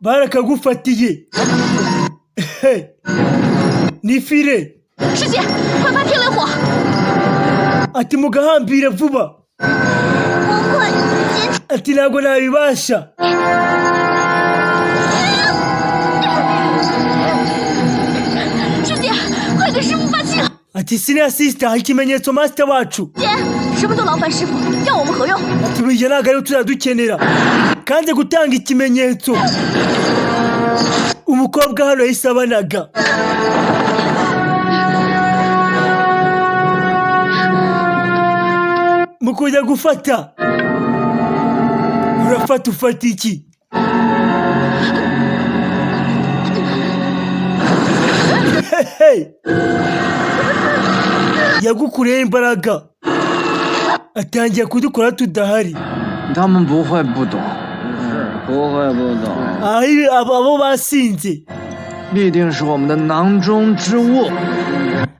Barakagufatiye. Hey, ni fire. 师姐，快发天雷火！ Ati mugahambire vuba. 不会坚持。 Ati ntabwo nabibasha. 师姐，快给师傅发信号！ Ati senior sister, ikimenyetso master wacu. 姐，什么都劳烦师傅，要我们何用？ Ati buriya ntabwo ariyo tuzadukenera kanze gutanga ikimenyetso. Umukobwa hano yahise abanaga mu kujya gufata. Urafata ufata iki? Hehe, yagukuriyeho imbaraga, atangiye kudukora tudahari. 他们不会不懂，不会不懂， Aho abo basinze. 必定是我们的囊中之物。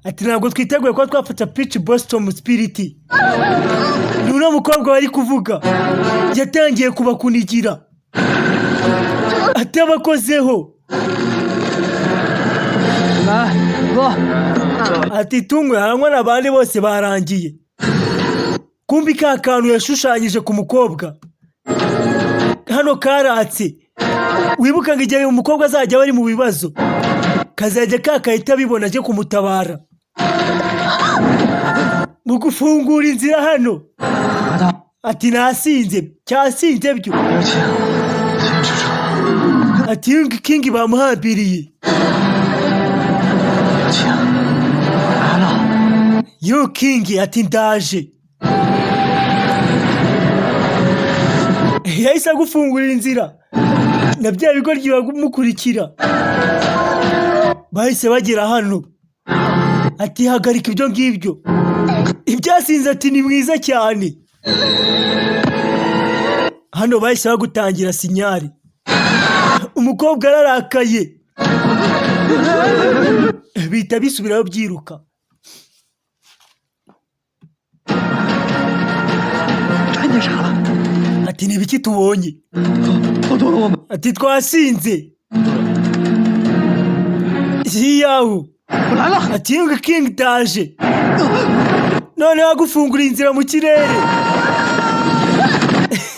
Ati ntabwo twiteguye kuba twafata Peach Blossom Spirit. Ni uno mukobwa bari kuvuga, yatangiye kubakunigira atabakozeho. 来，喝。 Ati tunywe, haranywa n'abandi bose barangiye. Kumbi ka kantu yashushanyije ku mukobwa hano karatse. Wibuka ngo igihe umukobwa azajya aba ari mu bibazo, kazajya kakahita abibona ajye kumutabara mu gufungura inzira hano. Ati nasinze, cyasinze byo. 有请，坚持住。 Ati Young King bamuhambiriye. 有请，来了。 Young King ati ndaje. Yahise agufungurira inzira na bya bigoryi bamukurikira bahise bagera hano. Ati hagarika ibyo ngibyo ibyasinze. Ati ni mwiza cyane. Hano bahise bagutangira sinyari. Umukobwa ararakaye, bihita bisubirayo byiruka. 看见啥了？ Ati ni ibiki tubonye? 喝多了我们。 Ati twasinze yiyahu. 我来了。 Ati Young King ndaje. Noneho agufungura inzira mu kirere.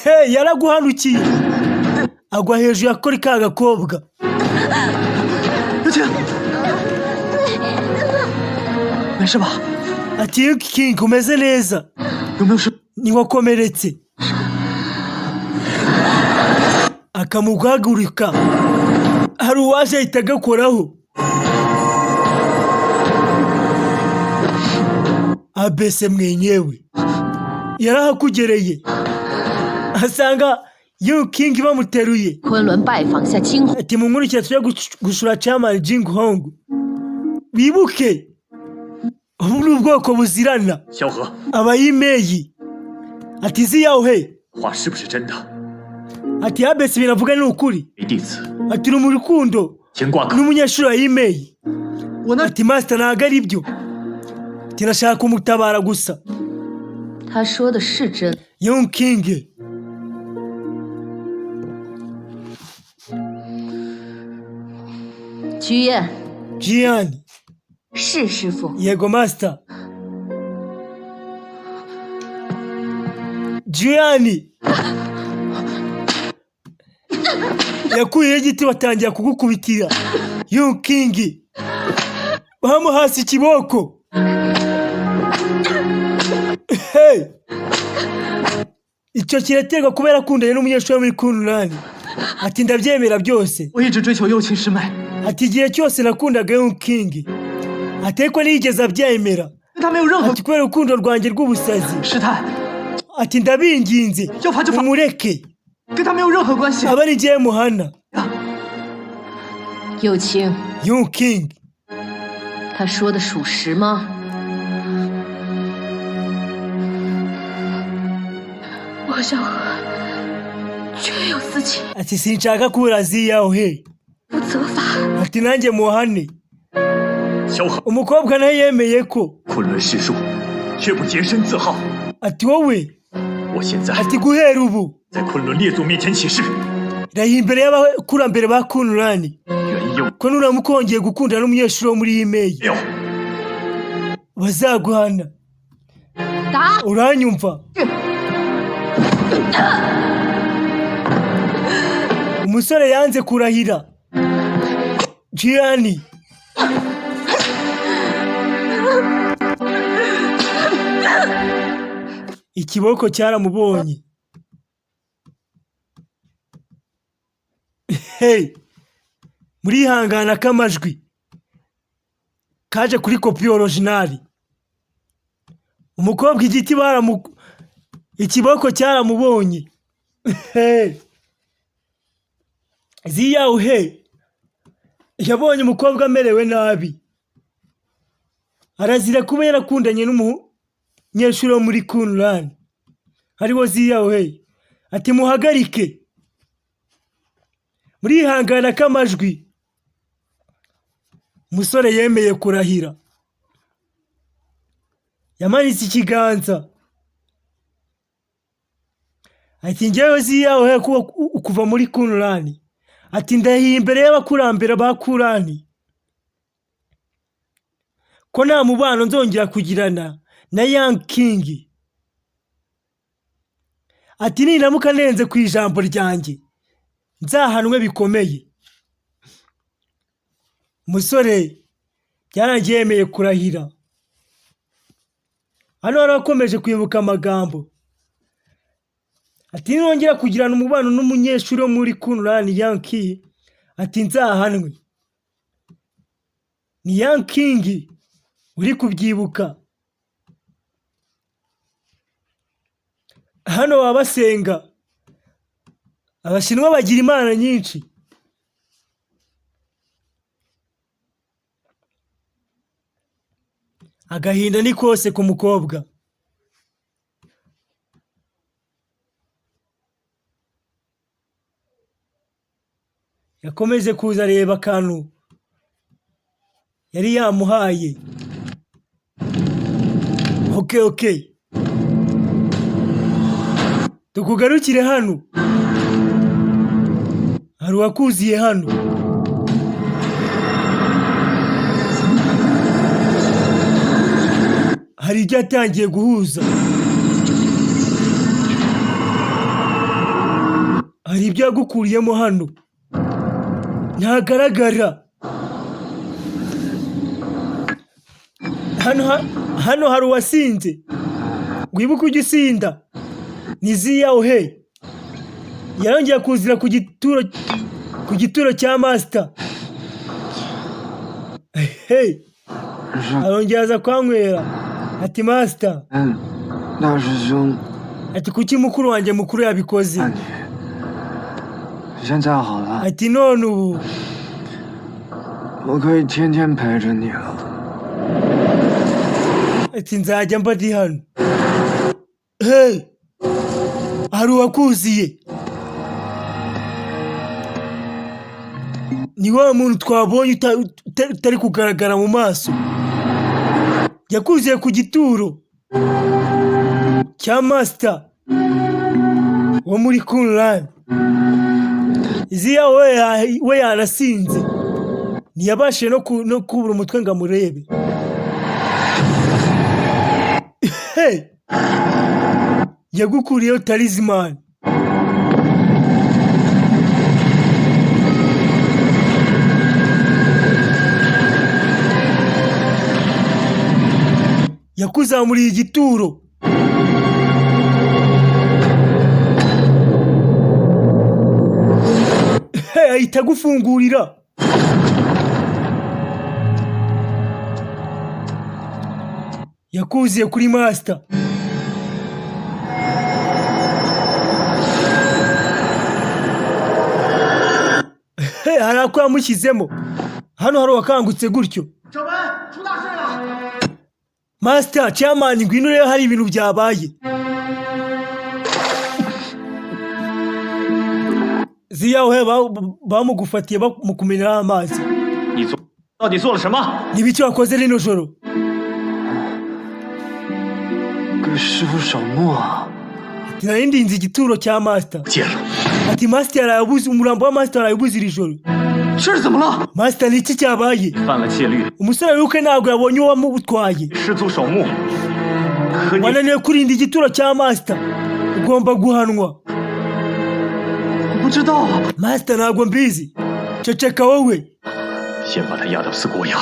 Hey, yaraguhanukiye agwa hejuru ya kori ka gakobwa. 有请，没事吧？ Ati Young King, umeze neza? 有没有事？ Ntiwakomeretse? Akamuguhaguruka, hari uwaje ahita agakoraho. Abese mwenyewe yarahakugereye, asanga Young King bamuteruye. 昆仑拜访下清华， Ati munkurikira tujye gushura Chairman Jing Hong. Wibuke ubu ni ubwoko buzirana. 萧何， Abayimeyi ati ziyawe. 话是不是真的？ Ati abese biravuga ni ukuri. 为弟子 Ati uri mu rukundo 牵挂可 n'umunyeshuri wa Yimeyi. 我那 Ati master, ntabwo ari byo. Ati nashaka kumutabara gusa. 他说的是真。 Young King. 居燕， Jian. 是师傅。 Yego master. Jian yakuyeho igiti batangira kugukubitira. Young King bamuhasi ikiboko. Hey! Icyo kiraterwa kubera akundanye n'umunyeshuri wo muri Kunlun. Ati ndabyemera byose. 我一直追求幽琴师妹， Ati igihe cyose nakundaga Young King, ati ariko ntiyigeze abyemera. 跟他没有任何 Ati kubera urukundo rwanjye rw'ubusazi. 试探， Ati ndabinginze 要罚就罚， mumureke. 跟他没有任何关系。 Aba ari njyewe muhana. 友情， Young King. 他说的属实吗？我和萧何确有私情， Ati sinshaka kubura ziyaho he. 不责罚。 Ati nanjye muhane. 萧何， Umukobwa nawe yemeye ko. 昆仑士庶，却不洁身自好。 Ati wowe. 我现在 Ati guhera ubu 在昆仑列祖面前起誓， Rahiye imbere y'abakurambere ba Kunurani 原有 ko nuramuka wongeye gukundana n'umunyeshuri wo muri Yimeyi 有 bazaguhana. 打 Uranyumva? Umusore yanze kurahira. Gianni ikiboko cyaramubonye. Hey, murihangana k'amajwi kaje kuri kopi originali. Umukobwa igiti baramu ikiboko cyaramubonye. Hey. Ziyawuhe yabonye umukobwa amerewe nabi, arazira kuba yarakundanye n'umunyeshuri wo muri Kunurani hariwo Ziyawuhe. Ati muhagarike. Murihangana k'amajwi. Umusore yemeye kurahira, yamanitse ikiganza ati njyewe Ziyawuhe kuva muri Kunurani, ati ndahiye imbere y'abakurambere ba Kurani ko nta mubano nzongera kugirana na Yang King. Ati ninamuka nenze ku ijambo ryanjye nzahanwe bikomeye. Umusore byarangiye yemeye kurahira. Hano hari akomeje kwibuka amagambo ati nongera kugirana umubano n'umunyeshuri wo muri Kunurani Yang King, ati nzahanwe. Ni Yang King uri kubyibuka. Hano baba basenga. Abashinwa bagira imana nyinshi. Agahinda ni kose ku mukobwa. Yakomeje kuza areba akantu yari yamuhaye. Okay, okay. Tukugarukire hano. Hari uwakuziye hano. Hari ibyo yatangiye guhuza. Hari ibyo yagukuriyemo hano. Ntagaragara. Hano hari uwasinze. Wibuke ujya usinda. Ni Ziyawuhe. Yarongeye kuzira ku gituro cya master. Hey, arongera aza kwanywera. Ati master. 大师兄， Ati kuki mukuru wanjye mukuru yabikoze? 那你现在好了， Ati none ubu 我可以天天陪着你了。 ati nzajya mba ndi hano. Hey, hari uwakuziye. Ni wa muntu twabonye utari kugaragara mu maso. Yakuziye ku gituro cya master wo muri Kunurani. Ziya we yarasinze, ntiyabashije no kubura umutwe ngo amurebe. Hey! Yagukuriyeho talizman. Yakuzamuriye igituro. Hey, ahita agufungurira. Yakuziye kuri master. Hey, hari ako yamushyizemo. Hano hari uwakangutse gutyo. Master, chairman, ngwino rero hari ibintu byabaye. Ziyawuhe bamugufatiye bamukumeneraho amazi. 你做到底做了什么？ Ni ibiki wakoze rino joro? 给师傅扫墓啊！ Ati nari ndinze igituro cya master. 见了。Ati master yarabuze, umurambo wa master yarabuze iri joro. 这是怎么了？ Master, ni iki cyabaye? 犯了戒律， Umusore wibuke ntabwo yabonye uwamutwaye. 失足守墓，可你 Wananiwe kurinda igituro cya master, ugomba guhanwa. 我不知道啊。 Master, ntabwo mbizi. Ceceka wowe. 先把他押到四国衙。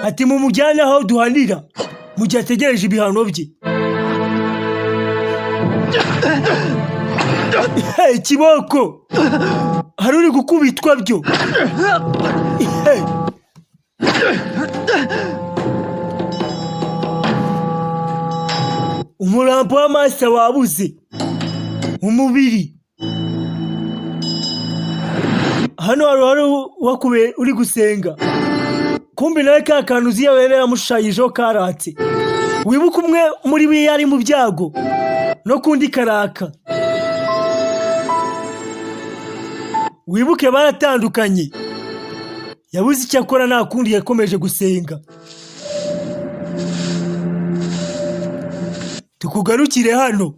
Ati mumujyane aho duhanira mu gihe ategereje ibihano bye. Hey, kiboko hari uri gukubitwa byo. Hey. Umurambo wa master wabuze umubiri. Hano hari wakube uri gusenga, kumbi nawe ka kantu uzi yaba yamushushanyijeho karatse. Wibuke umwe muri bo yari mu byago no kundi karaka. Wibuke baratandukanye, yabuze icyo akora, nta kundi yakomeje gusenga. Tukugarukire hano.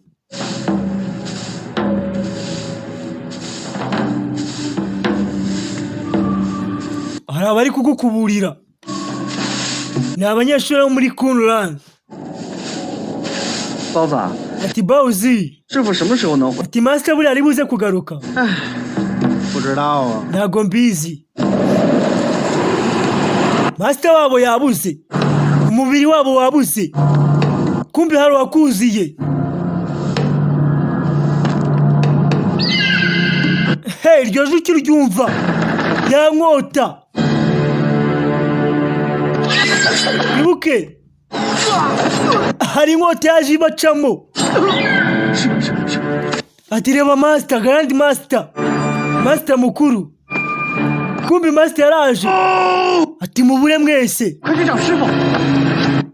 Hari abari kugukuburira, ni abanyeshuri bo muri Kunran. 包子， Ati bawuzi. 师傅什么时候能回？ Ati master buriya ari buze kugaruka? 不知道啊。 Ntago mbizi. Master wabo yabuze, umubiri wabo wabuze, kumbi hari uwakuziye. Hey, iryo jwi ukiryumva ya nkota, ibuke hari inkota yaje ibacamo. Ati reba master, grand master, master mukuru. Kumbi master yaraje. Ati mubure mwese. 快去找师傅！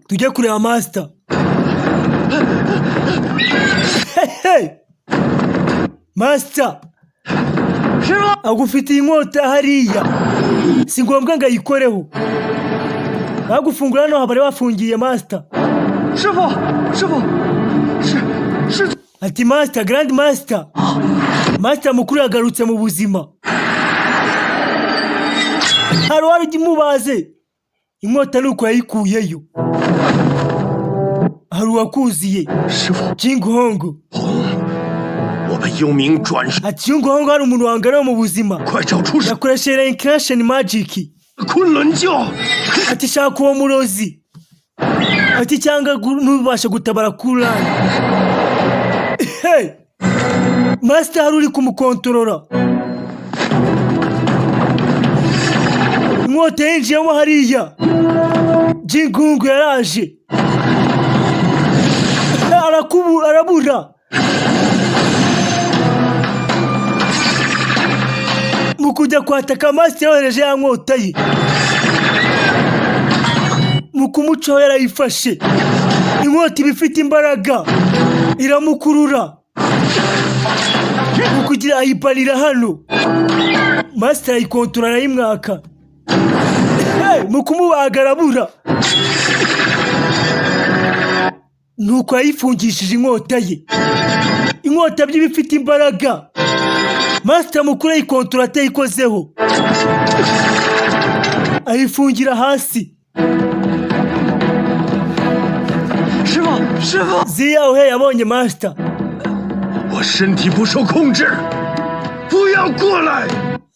Tujye kureba master. Hey, hey! Master 师傅， agufitiye inkota hariya, si ngombwa ngo ayikoreho. Bagufungura hano bari bafungiye master. 师傅，师傅，师师祖， Ati master, grand master, master mukuru yagarutse mu buzima. Hari uwari ukimubaze inkota nuko yayikuyeyo. Hari uwakuziye. 师傅， Jinghongo. 我被幽冥转世， Ati Jinghongo, hari umuntu wangana mu buzima 快找出 yakoresheje reincarnation magic. 昆仑教！ Ati shaka uwo murozi, ati cyangwa ntubashe gutabara kurani. Hey! Master hari uri kumukontorora, inkota yinjiyemo hariya. Jingungu yaraje arakubu arabura mu kujya kwataka master yohereje ya nkota ye, mu kumucaho yarayifashe. Inkota iba ifite imbaraga, iramukurura mu kugira ayiparira hano. Master ayikontora arayimwaka. Hey, mu kumubaga arabura, nuko yayifungishije inkota ye. Inkota by'iba ifite imbaraga, master mukuru ayikontora atayikozeho, ayifungira hasi. 师傅，师傅， Ziyawe yabonye master. 我身体不受控制，不要过来！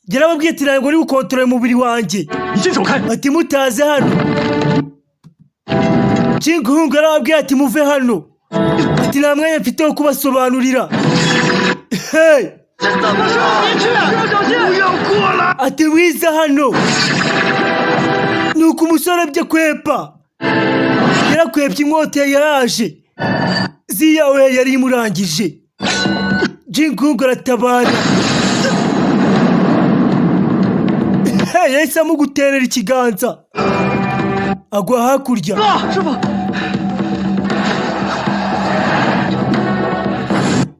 Yarababwiye ati ntabwo uri gukontorora umubiri wanjye. 你先走开！ Ati mutaze hano. Jinghungu yarababwiye ati muve hano, ati nta mwanya mfite wo kubasobanurira. Hey! 这怎么说？别去！师傅小心！不要过来！ Ati wiza hano. Nuko umusore bye kwepa yarakwepye, inkota yaraje. Ziyawe yari imurangije, Jingungu aratabara. Hey, yahise amuguterera ikiganza agwa hakurya. 师傅，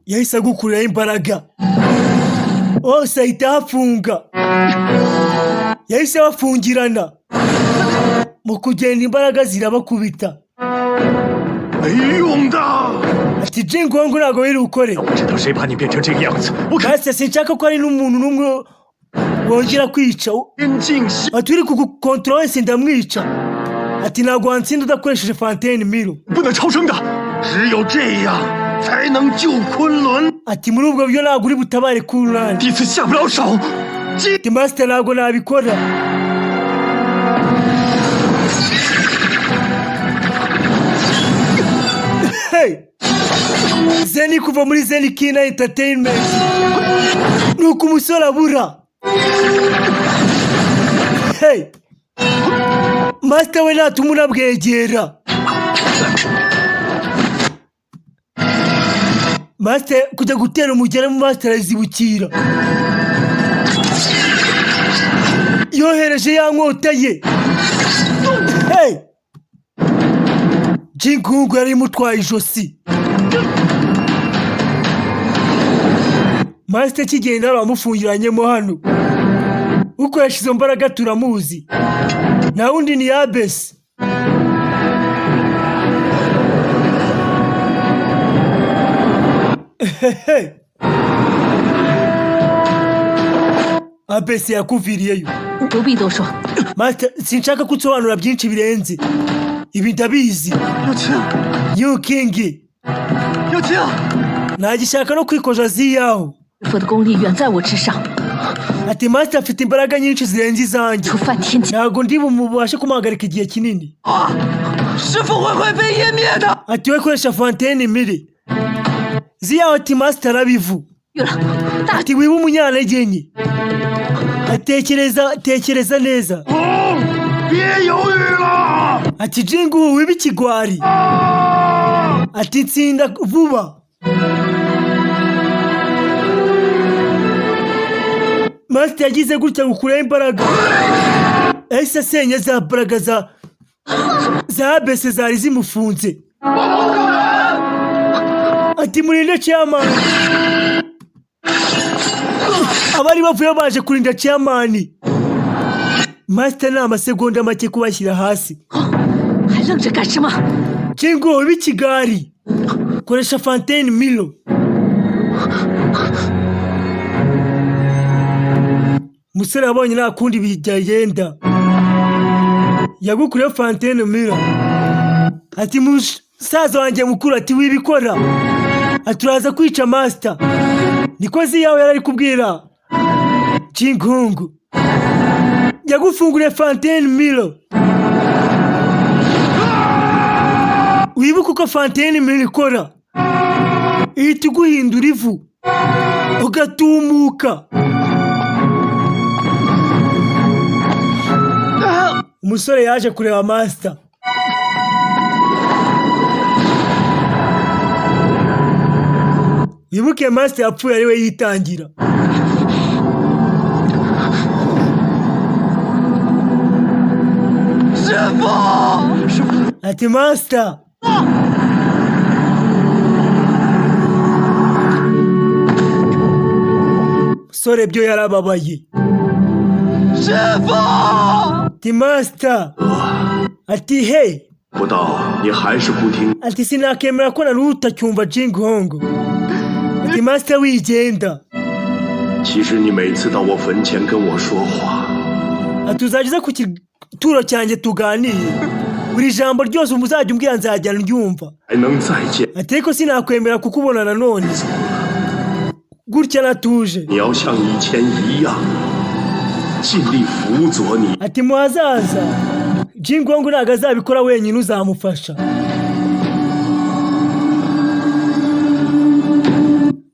Yahise agukuriraho imbaraga hose, ahita ahafunga. Yahise abafungirana mu kugenda, imbaraga zirabakubita. 没用的！ Ati Jingongo, ntabwo biri bukore. 我知道谁把你变成这个样子，我可 Master, sinshaka ko hari n'umuntu n'umwe wongera kwica. 天尽心 Ati uri kugukontorora wese ndamwica. Ati ntabwo wansinda udakoresheje Fantene Miro. 不能超生的，只有这样才能救昆仑。 Ati muri ubwo buryo ntabwo uri butabare Kunlun. 第一次下不了手，这 Ati master, ntabwo nabikora. Hey! Zeni kuva muri Zeni Kina Entertainment, nuko umusore abura. Hey! Master we natuma unabwegera. Master kujya gutera umugera mu master arazibukira, yohereje ya nkota ye. Hey! Jingungu yari imutwaye ijosi. Master kigenda bamufungiranyemo hano. Ukoresha izo mbaraga turamuzi, nta wundi ni Yabesi. Hehe! Abesi yakuviriyeyo. 不必多说， Master, sinshaka ko unsobanura byinshi birenze ibi, ndabizi. 有青， You King. 有青， Ntagishaka no kwikoza ziyaho. 师傅的功力远在我之上， Ati master afite imbaraga nyinshi zirenze izanjye. 除梵天 Ntabwo ndi bumubashe kumuhagarika igihe kinini. 师傅会灰飞烟灭的。 Ati we koresha Fantene Miri ziyaho. Ati master arabivu. 去了，大 Ati wiba umunyantege nke. Atekereza, tekereza neza. 红，别犹豫了， Ati Jingu, wiba ikigwari. Ati tsinda vuba. Master yagize gutya gukuraho imbaraga, ese asenya za mbaraga za abese zari zimufunze. Ati murinde chairman. Abari bavuye baje kurinda chairman. Master ni amasegonda make kubashyira hasi. 还愣着干什么？ Jingo, w'ikigari, koresha Fantene Milo. Umusore yabonye nta kundi byagenda, yagukuriyeho Fantene Milo. Ati musaza wanjye mukuru, ati wibikora, ati uraza kwica master. Niko ziyawe yari ari kubwira Jingungu. Yagufunguriye Fantene Milo. Wibuke uko Fantene Milo ikora, ihita iguhindura ivu ugatumuka. Umusore yaje kureba master. Wibuke master yapfuye ari we yitangira. 师傅，师傅， Ati master, musore byo yarababaye. 师傅， Ati master, ati hey. 不到你还是不听， Ati sinakemera ko na n'ubu utacyumva Jingongo. Ati master, wigenda. 其实你每次到我坟前跟我说话， Ati uzajya uza ku gituro cyanjye tuganire, buri jambo ryose muzajya umbwira nzajya ndyumva. 还能再见。 Ati ariko sinakwemera kukubona nanone gutya natuje. 你要像以前一样，尽力辅佐你 Ati mu hazaza Jingongo ntabwo azabikora wenyine, uzamufasha.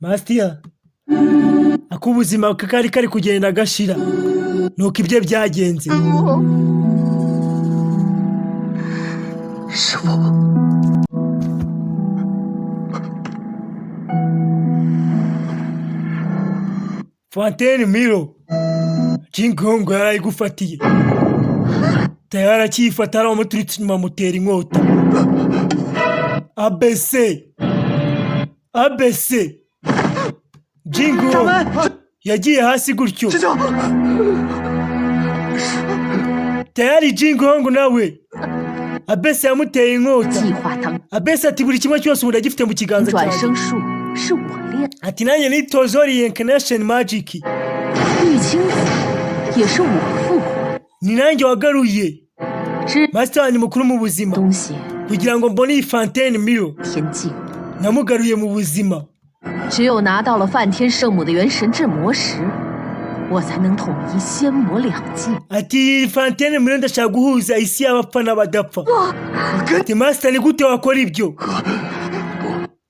Master ak'ubuzima kari kari kugenda gashira, nuko ibye byagenze. 师傅， Fantene Miro Jingongo yarayigufatiye tayari, akiyifata aramuturitse inyuma amutera inkota. ABC ABC Jingo yagiye hasi gutyo. 师兄， Tayari Jingongo nawe Abese yamuteye inkota. 计划当 Abese ati buri kimwe cyose ubu ndagifite mu kiganza 转 cyanjye. 生术是我练， Ati nanjye nitozo reincarnation magic. 玉清子也是我复活。 Ni nanjye wagaruye 知 master wanjye mukuru mu buzima 东西 kugira ngo mbone iyi Fontaine Miro. 天境， Namugaruye mu buzima. 只有拿到了梵天圣母的元神镇魔石，我才能统一仙魔两界。 Ati iyi Fontaine Miro ndashaka guhuza isi y'abapfa n'abadapfa. Ati master, ni gute wakora ibyo?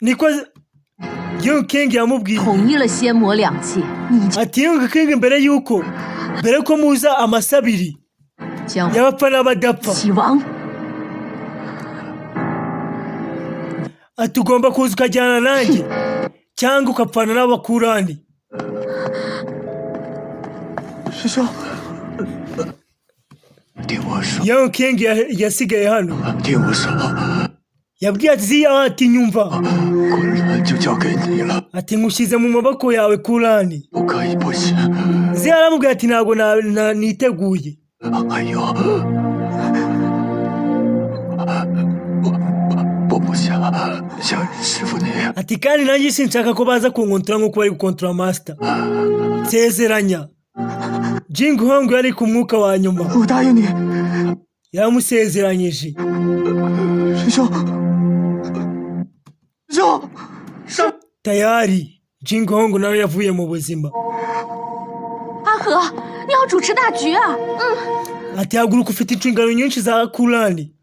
Niko Young King yamubwiye. 统一了仙魔两界，你 Ati Young King, mbere yuko muza amasabiri 将 y'abapfa n'abadapfa, 起王。 ati ugomba kuza ukajyana nanjye cyangwa ukapfana n'abakurani. 师兄，听我说， Young King yasigaye hano. 听我说， Yabwiye ati ziya, ati nyumva. 昆仑就交给你了， Ati nkushyize mu maboko yawe kurani. 不可以不行。 Ziya aramubwira ati ntabwo niteguye. 哎呦，我不想像师傅那样。 Ati kandi nanjye sinshaka ko baza kunkontora nk'uko bari gukontora master. Nsezeranya. Jing Hong yari ku mwuka wa nyuma. 我答应你， Yaramusezeranyije. 师兄，师兄，上 Tayari Jing Hong nawe yavuye mu buzima. 阿和，你要主持大局啊！ Ati haguruka, ufite inshingano nyinshi za kurani.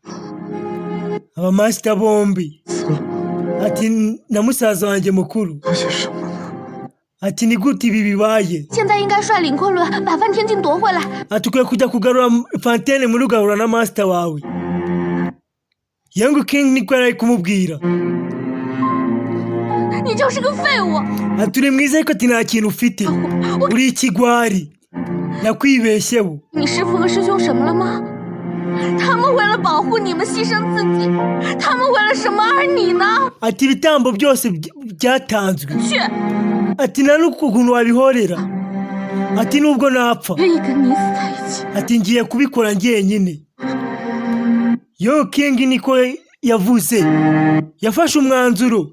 Abamasita bombi, ati na musaza wanjye mukuru. 做些什么呢？ Ati ni gute ibi bibaye? 现在应该率领昆仑把梵天镜夺回来。 Ati ukwiye kujya kugarura Fontaine muri ugahura na master wawe. Young King niko yari ari kumubwira. 你就是个废物！ Ati uri mwiza ariko ati nta kintu ufite, uri ikigwari, nakwibeshyeho. 你师傅和师兄什么了吗？他们为了保护你们牺牲自己，他们为了什么？而你呢？ Ati ibitambo byose byatanzwe. 去， Ati nta n'ukuntu wabihorera. Ati nubwo napfa, 愿意跟你死在一起。 ati ngiye kubikora njyenyine. Yo King niko yavuze. Yafashe umwanzuro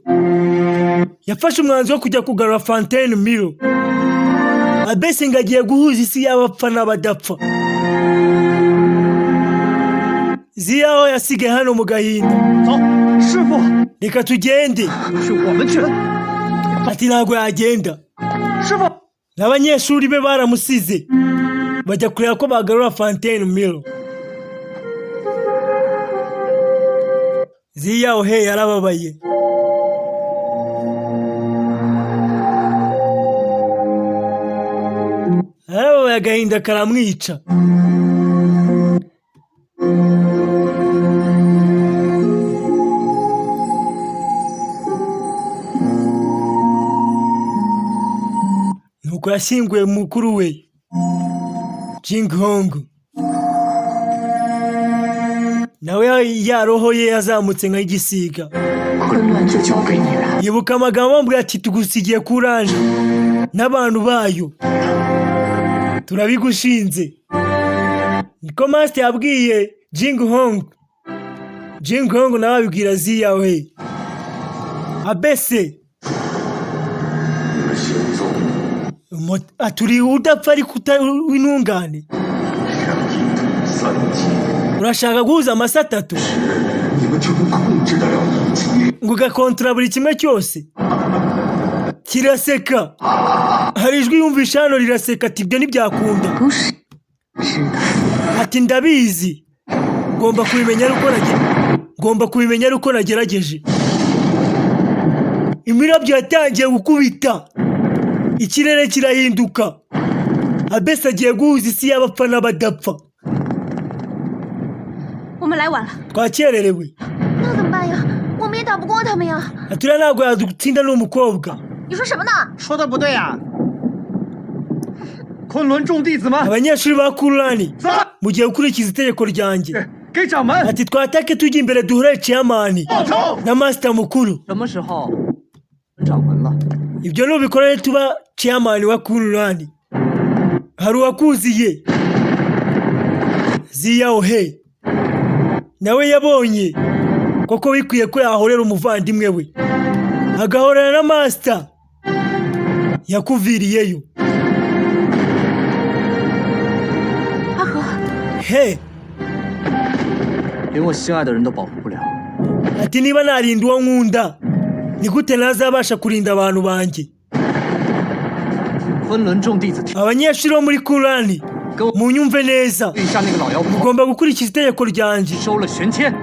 wo kujya kugarura Fontaine Miro. Abese ngo agiye guhuza isi y'abapfa n'abadapfa. Ziyaho yasigaye hano mu gahinda. 走，师傅， Reka tugende. 是我们去。 Ati ntabwo yagenda. 师傅， N'abanyeshuri be baramusize bajya kureba ko bagarura Fontaine Miro. Ziyaho he yarababaye. Yarababaye, agahinda karamwica. Nuko yashyinguye mukuru we Jing Hong, nawe ya roho ye yazamutse nk'igisiga. 昆仑就交给你了。 Yibuka amagambo amubwira ati tugusigiye kuranje n'abantu bayo, turabigushinze. Niko master yabwiye Jing Hong. Jing Hong nawe abibwira Ziyawe abese. Aturi udapfa ariko w'intungane. Urashaka guhuza amasi atatu 你们就能控制得了一切。 ngo ugakontora buri kimwe cyose? Kiraseka. Hari ijwi yumvisha hano riraseka, ati ibyo ntibyakunda. 不是，知道。 Ati ndabizi, ngomba kubimenya ari uko nagerageje. Imirabyo yatangiye gukubita, ikirere kirahinduka. Abese agiye guhuza isi y'abapfa n'abadapfa. 我们来晚了， Twakererewe. 那怎么办呀？我们也打不过他们呀。 Ati uriya ntabwo yadutsinda, ni umukobwa. 你说什么呢？ 说的不对啊！昆仑众弟子们， Abanyeshuri ba Kurani, 走， mugiye gukurikiza itegeko ryanjye. 给掌门 Ati twatake tujya imbere duhure chairman 报仇！ na master mukuru. 什么时候掌门了？ Ibyo nubikora tuba chairman wa Kurani. Hari uwakuziye Ziyaohe. Nawe yabonye koko bikwiye ko yahorera umuvandimwe we, agahorana na master yakuviriyeyo. 阿和， He. 连我心爱的人都保护不了， Ati niba narinda uwo nkunda, ni gute ntazabasha kurinda abantu banjye? 昆仑众弟子听 Abanyeshuri bo muri Kurani, munyumve neza, 一下那个老妖婆 mugomba gukurikiza itegeko ryanjye. 收了玄签，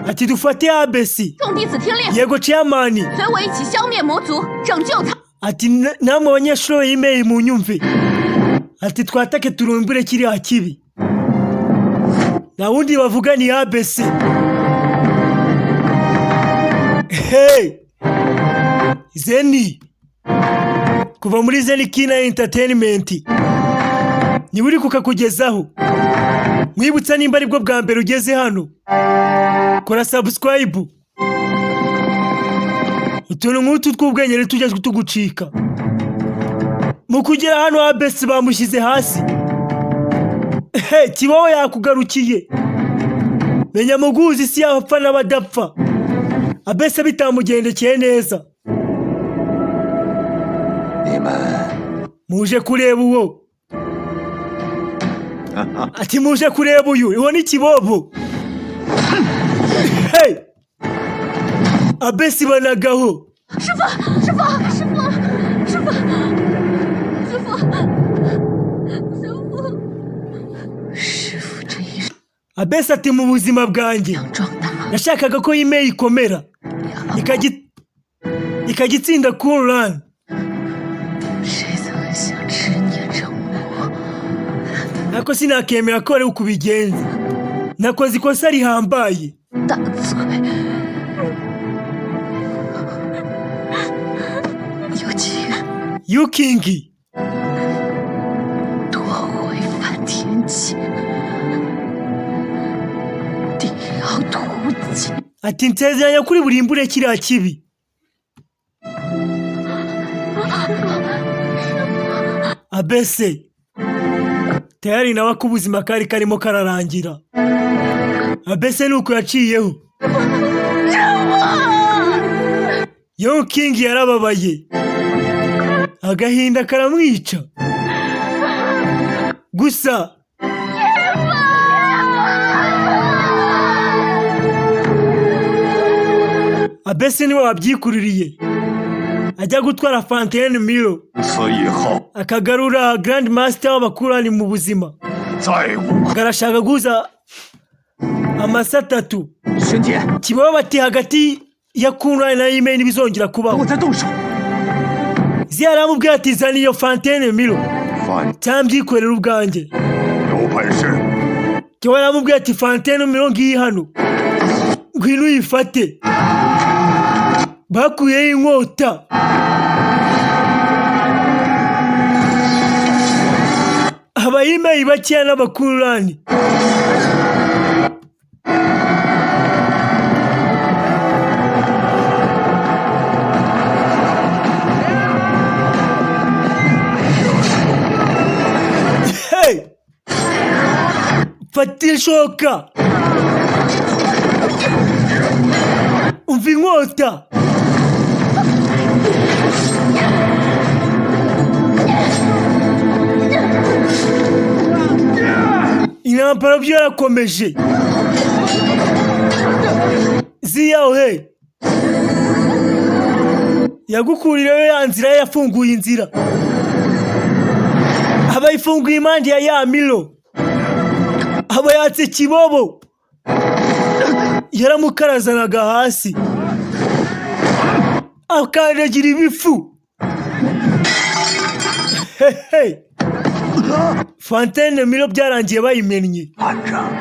Ati dufate abesi. 众弟子听令， Yego chairman. 随我一起消灭魔族，拯救他。 Ati namwe abanyeshuri b'imeri munyumve, ati twatake turumbure kiriya kibi. Nta wundi bavuga ni ABC. Hey! Zeni kuva muri Zeni Kina Entertainment niba uri kukakugezaho, mwibutsa nimba aribwo bwa mbere ugeze hano, kora subscribe. Utuntu nk'utu tw'ubwenge ntitujya tugucika. Mu kugera hano ABC bamushyize hasi. He, Kibaho yakugarukiye. Menya muguzi isi y'abapfa n'abadapfa. Abese bitamugendekeye neza. 你们 Muje kureba uwo. Ati muje kureba uyu, uwo ni Kibobo. Hey! Abesi banagaho. 师傅，师傅，师傅，师傅，师傅，师傅，师傅这一生 Abesi ati mu buzima bwanjye 壮大， nashakaga ko email ikomera ikajya itsinda Quran. 谁曾想执念成魔？ Ariko sinakemera ko ari ukubigenza. Nakoze ikosa rihambaye. 大罪！有情 Yukingi 夺回梵天剑，定要屠尽。 ati nsezeranya kuri burimbure kiriya kibi. Abese tayari nawe ko ubuzima kari karimo kararangira. Abese nuko yaciyeho. Yukingi yarababaye, agahinda karamwica. Gusa Abese niwe wabyikururiye, ajya gutwara Fontaine Milo 此以后 akagarura Grand Master w'abakurani mu buzima. 再无 Garashaka guhuza amasa atatu. 玄铁， Kibaho bati hagati ya Kurani na Imeni ntibizongera 等 kubaho. 我再动手。 Ziya aramubwira ati zana iyo Fontaine Milo 范 cyangwa mbyikorere ubwanjye. 有本事 Kibaho aramubwira ati Fontaine Milo ngiyi hano, ngwino uyifate. Bakuyeho inkota. Abayimeyi bakeya n'abakurani. Hey! Fata ishoka! Umva inkota! Intambara byo yarakomeje. Ziyawe yagukurireyo ya nzira ye, yafunguye inzira, abayifunguye impande ya ya Milo, aba yatse Kibobo, yaramukarazanaga hasi akandagira ibifu. Hehe, Fontaine Milo byarangiye bayimennye. 班长，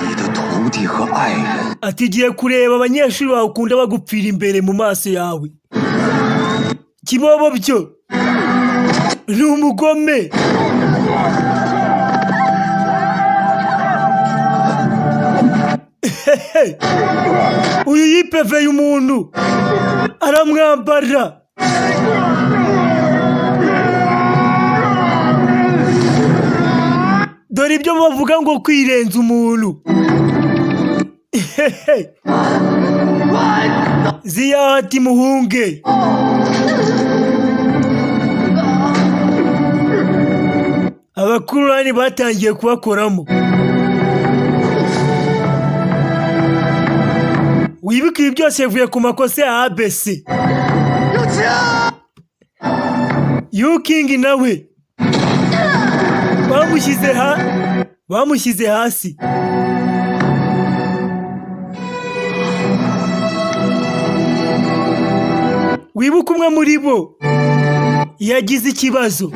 你的徒弟和爱人 Ati giye kureba abanyeshuri bawe ukunda bagupfira imbere mu maso yawe. Kibobo byo ni umugome. Hehe. Uyu yipeveye umuntu aramwambara. Dore ibyo bavuga ngo kwirenza umuntu. Hehe. Ziyaho ati muhunge. Abakurani batangiye kubakoramo. Wibuke ibi byose bivuye ku makosa ya ABC. Yukingi nawe bamushyize ha bamushyize hasi. Wibuke umwe muri bo yagize ikibazo.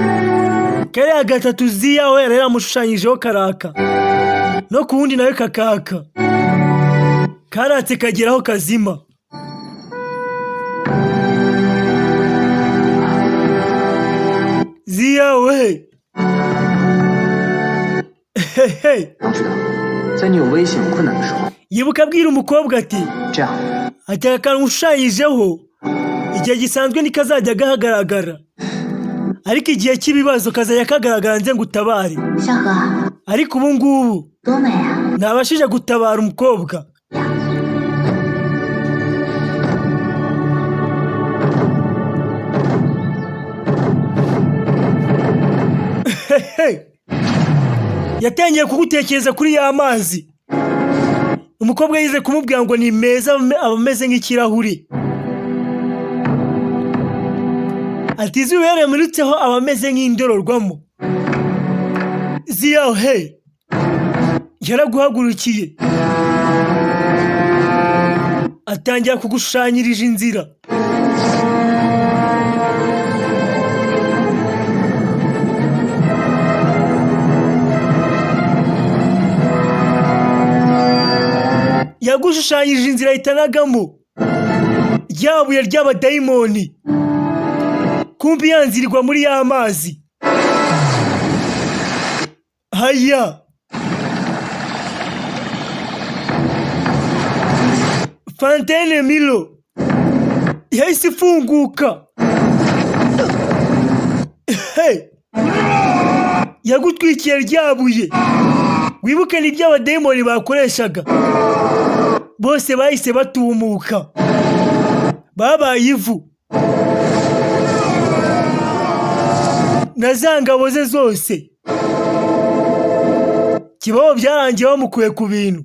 Kariya gatatu Ziyaho yari yaramushushanyijeho karaka, no ku wundi nawe kakaka, karatse kageraho kazima. Ziyawe hehe. 要知道，在你有危险、有困难的时候， Yibuka abwira umukobwa ati 这样 ati aka kantu ushushanyijeho igihe gisanzwe ntikazajya kahagaragara, ariko igihe cy'ibibazo kazajya kagaragara nze ngutabare. 萧何， Ariko ubu ngubu 多美啊！ ntabashije gutabara umukobwa. Hehe. Yatangiye kugutekereza kuri ya mazi. Umukobwa yize kumubwira ngo ni meza, aba ameze nk'ikirahuri. Ati izuba iyo rimuritseho aba ameze nk'indorerwamo. Ziyaho he yaraguhagurukiye, atangira kugushushanyirije inzira. Yagushushanyije inzira ahitanagamo rya buye ry'abadayimoni, kumbi yanzirirwa muri ya mazi. Haya, Fontaine Milo yahise ifunguka. Hey! Yagutwikiye rya buye. Wibuke ni ry'abadayimoni bakoreshaga, bose bahise batumuka, babaye ivu na za ngabo ze zose. Kibaho byarangiye bamukuye ku bintu.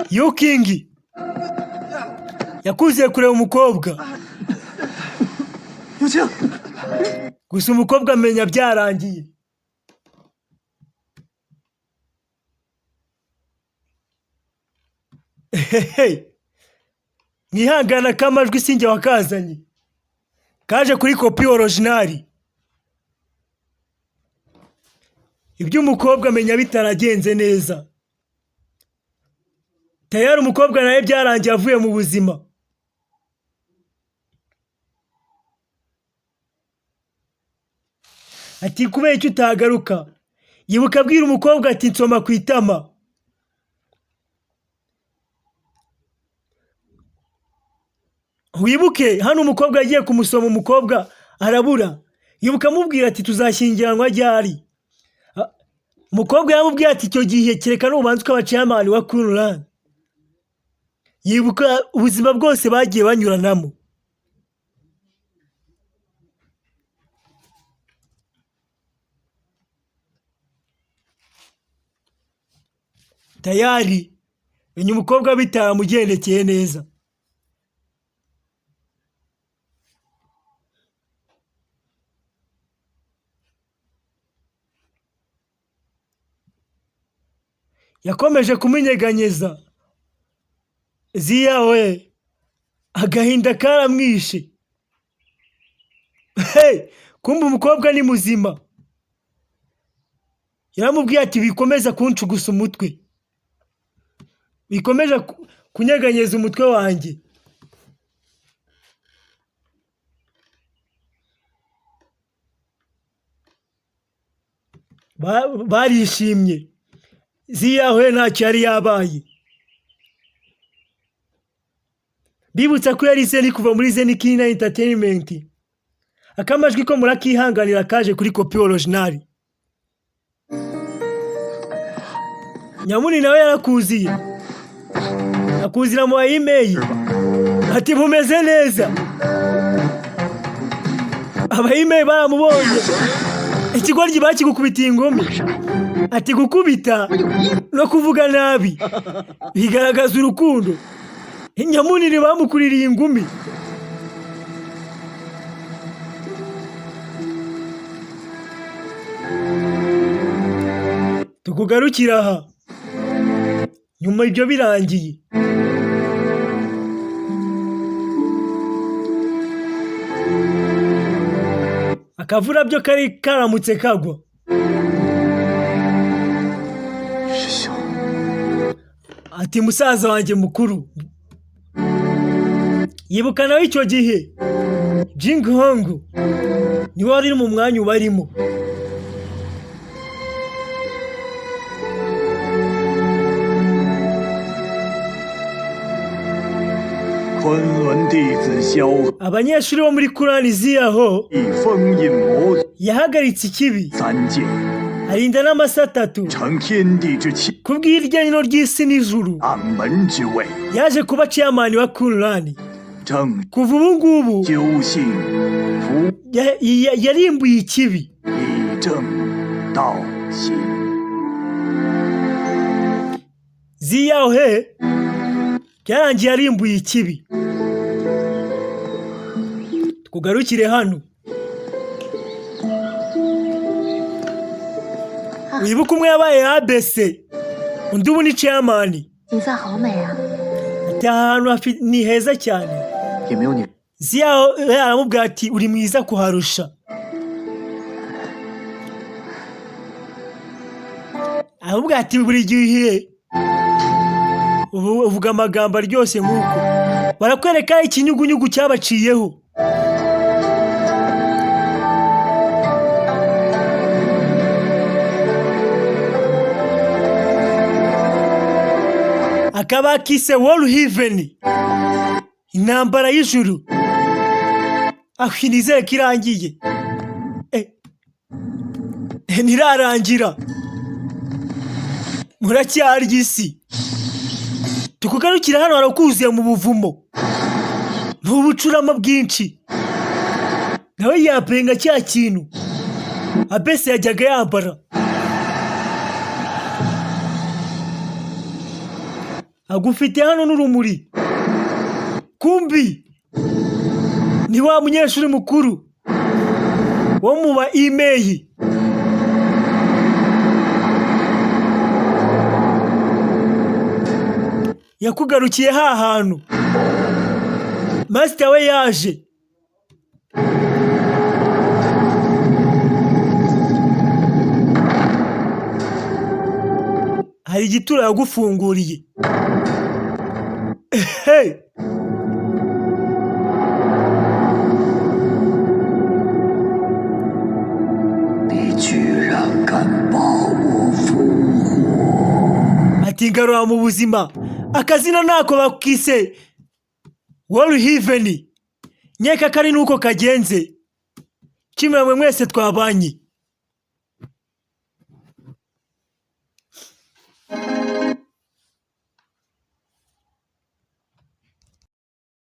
Yukingi yakuze kureba umukobwa, gusa umukobwa amenya byarangiye. Hehe, mwihangana k'amajwi sinjye wakazanye, kaje kuri kopi orojinari. Iby'umukobwa amenya bitaragenze neza. Tayari umukobwa nawe byarangiye avuye mu buzima. Ati kubera icyo utagaruka. Yibuka abwira umukobwa ati nsoma ku itama. Wibuke hano umukobwa yagiye kumusoma, umukobwa arabura. Yibuka amubwira ati tuzashyingiranwa ryari. Umukobwa yaramubwiye ati icyo gihe kereka nubanza ukaba chairman wa Kunran. Yibuka ubuzima bwose bagiye banyuranamo. Tayari menya umukobwa bitaramugendekeye neza. Yakomeje kumunyeganyeza. Ziyawe agahinda karamwishe. Hey, kumbe umukobwa ni muzima. Yaramubwiye ati bikomeza kuncugusa umutwe, bikomeje kunyeganyeza umutwe wanjye. Barishimye. Ziyawe ntacyo yari yabaye. Bibutsa ko yari Zeni kuva muri Zeni Kina Entertainment. Akamajwi ko murakihanganira, kaje kuri copie originale. Nyamuni nawe yarakuziye, akuzira mu email, ati mumeze neza. Aba email baramubonye, ikigoryi bakigukubitiye ingumi. Ati gukubita no kuvuga nabi bigaragaza urukundo. Nyamunini bamukuririye ingumi. Tukugarukira aha nyuma ibyo birangiye. Akavura byo kari karamutse kagwa. 师兄， Ati musaza wanjye mukuru, yibuka nawe icyo gihe Jing Hong niwe wari uri mu mwanya ubarimo. 昆仑弟子萧 Abanyeshuri bo muri Kurani ziyaho 以封印魔 yahagaritse ikibi, 三界， arinda n'amasa atatu 成天地之气， kubw'iryaniro ry'isi n'ijuru. 掌门之位， Yaje kuba chairman wa Kurani 正 kuva ubu ngubu. 究性福 Yarimbuye ikibi. 以正道行。 Ziyaho he byarangiye arimbuye ikibi. Tukugarukire hano, wibuke umwe yabaye ABC, undi ubu ni chairman. 景色好美啊！ Ati aha hantu ni heza cyane. 也没有你 Ziyaho aramubwira ati uri mwiza kuharusha. Aramubwira ati buri gihe uvuga amagambo aryoshye nk'uko. Barakwereka ikinyugunyugu cyabaciyeho. Akaba kise Wall Heaven, intambara y'ijuru. Aho nizere ko irangiye. Ntirarangira, muracyarya isi. Tukugarukira hano, harakuzuye mu buvumo n'ubucurama bwinshi. Nawe yapenga cya kintu abese yajyaga yambara, agufite hano n'urumuri. Kumbi ni wa munyeshuri mukuru wo mu ba imeyi. Yakugarukiye ha hantu master we yaje. Hari igituro yagufunguriye. Hey! 你居然敢把我复活！ Ati ngarura mu buzima. Akazina ntako bakise Wall Heaven, nkeka ko ari nuko kagenze. Kimwe mwese twabanye.